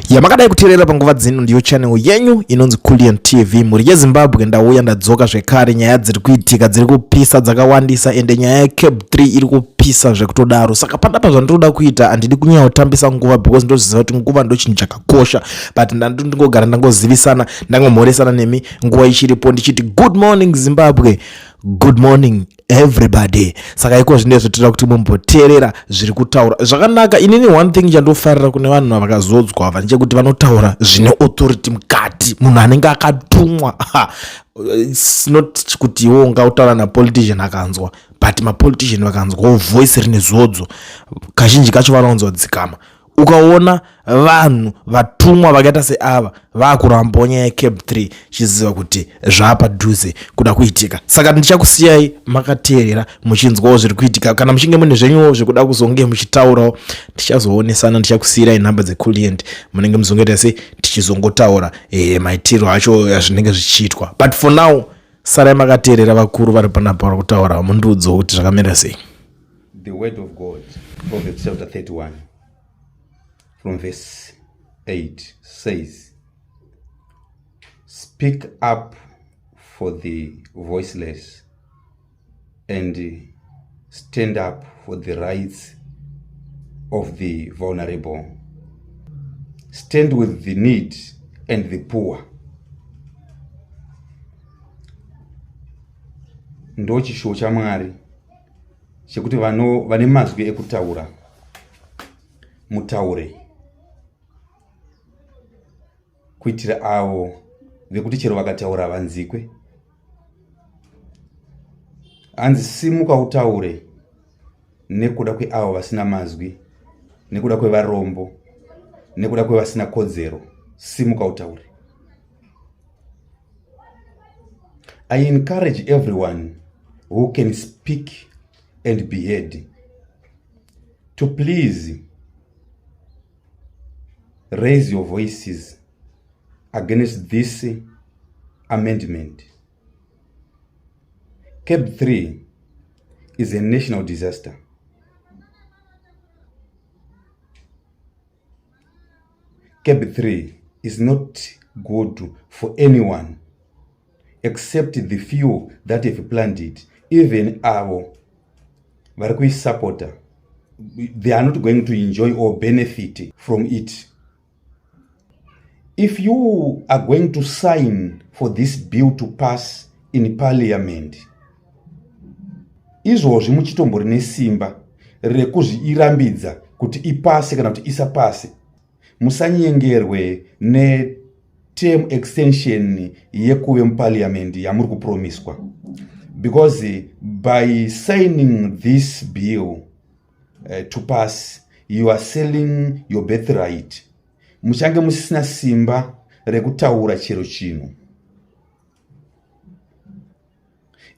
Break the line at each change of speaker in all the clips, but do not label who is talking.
Yamakadai kuteerera panguva dzino ndiyo channel yenyu inonzi Kulliant TV. Mhuri yeZimbabwe, ndauya ndadzoka zvekare. Nyaya dziri kuitika dziri kupisa dzakawandisa, ende nyaya yeCab 3 iri kupisa zvekutodaro. Saka pandapa zvandinoda kuita, handidi kunyanya kutambisa nguva because ndoziva kuti nguva ndochinhu chakakosha, but ndandingogara ndangozivisana, ndangomhoresana nemi nguva ichiripo, ndichiti good morning Zimbabwe, good morning everybody. Saka iko zvine zvotira kuti mumboteerera zviri kutaura zvakanaka. Inini one thing chandofarira kune vanhu vakazodzwa ava ndechekuti vanotaura zvine authority mukati. Munhu anenge akatumwa, it's not kuti iwo ungautaura napolitician akanzwa, but mapolitician vakanzwawo voice rine zodzo, kazhinji kacho vanowanzwa dzikama. Ukaona vanhu vatumwa vakaita seava vakurambawo nyaya yeCab 3, chiziva kuti zvaapadhuze kuda kuitika. Saka ndichakusiyai makateerera muchinzwawo zviri kuitika. Kana muchinge mune zvenyuwo zvekuda kuzonge muchitaurawo, tichazoonesana. Ndichakusiyirai nhamba dzeCulient, munenge muzongoita se tichizongotaura maitiro acho azvinenge zvichiitwa. But for now, sarai makateerera vakuru vari panapa vari kutaura, mundiudzewo kuti zvakamira sei.
The word of God, Proverbs chapter 31 from verse 8 says, "Speak up for the voiceless and stand up for the rights of the vulnerable. Stand with the need and the poor." Ndo chishuwo chaMwari chekuti vane mazwi ekutaura mutaure, kuitira avo vekuti chero vakataura vanzikwe. Hanzi simuka utaure nekuda kweavo vasina mazwi, nekuda kwevarombo, nekuda kwevasina kodzero. Simuka utaure. I encourage everyone who can speak and be heard to please raise your voices against this amendment. CAB 3 is a national disaster. CAB 3 is not good for anyone except the few that have planned it. Even avo vari kuisapota, they are not going to enjoy or benefit from it. If you are going to sign for this bill to pass in parliament, izvozvi muchitombori nesimba rekuzviirambidza kuti ipase kana kuti isapase. Musanyengerwe neterm extension yekuve muparliament yamuri kupromiswa, because by signing this bill to pass, you are selling your birthright. Muchange musisina simba rekutaura chero chinhu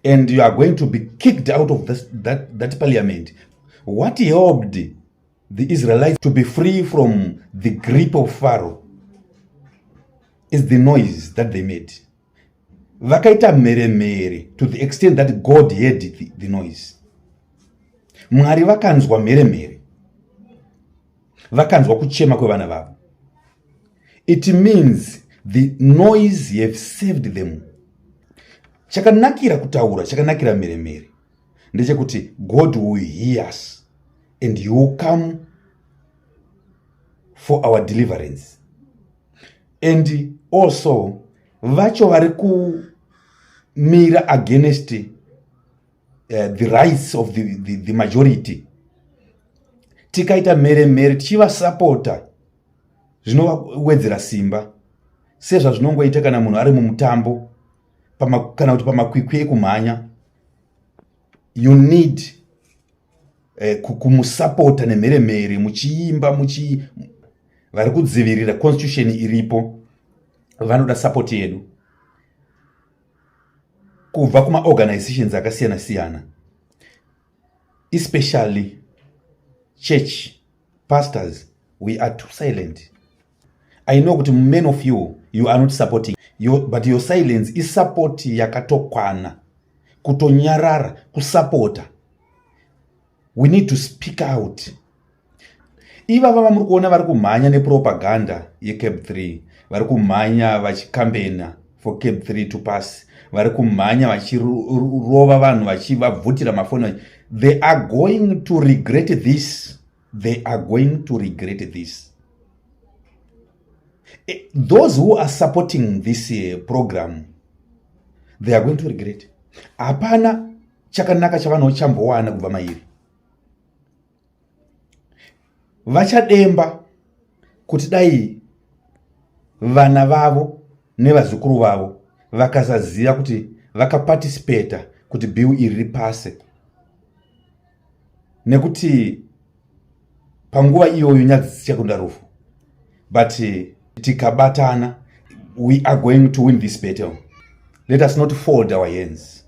and you are going to be kicked out of that parliament. What helped the Israelites to be free from the grip of Pharaoh is the noise that they made. Vakaita mheremhere to the extent that God heard the noise. Mwari vakanzwa mheremhere, vakanzwa kuchema kwevana vavo. It means the noise have saved them. Chakanakira kutaura, chakanakira mheremhere ndechekuti God will hear us and he will come for our deliverance. And also vacho vari kumira against the rights of the majority, tikaita mheremhere tichivasapota, zvinovawedzera simba, sezvazvinongoita kana munhu ari mumutambo kana kuti pamakwikwi ekumhanya. You need kumusapota nemheremhere, muchiimba muchi vari kudzivirira constitution iripo vanoda support yedu kubva kumaorganizations akasiyana siyana, especially church pastors. We are too silent. I know kuti many of you, you are not supporting but your silence isupport yakatokwana. Kutonyarara kusapota. We need to speak out. Ivava vamuri kuona vari kumhanya nepropaganda yeCAB 3, vari kumhanya vachikambena for CAB 3 to pass, vari kumhanya vachirova vanhu, vachivabvutira mafoni, they are going to regret this. They are going to regret this. Those who are supporting this program, they are going to regret. Hapana chakanaka chavanochambowana kubva mairi. Vachademba kuti dai vana vavo nevazukuru vavo vakasaziva kuti vakaparticipata kuti bill iri ripase, nekuti panguva iyoyo nyadzi dzichakunda rufu. But tikabatana, we are going to win this battle. Let us not fold our hands.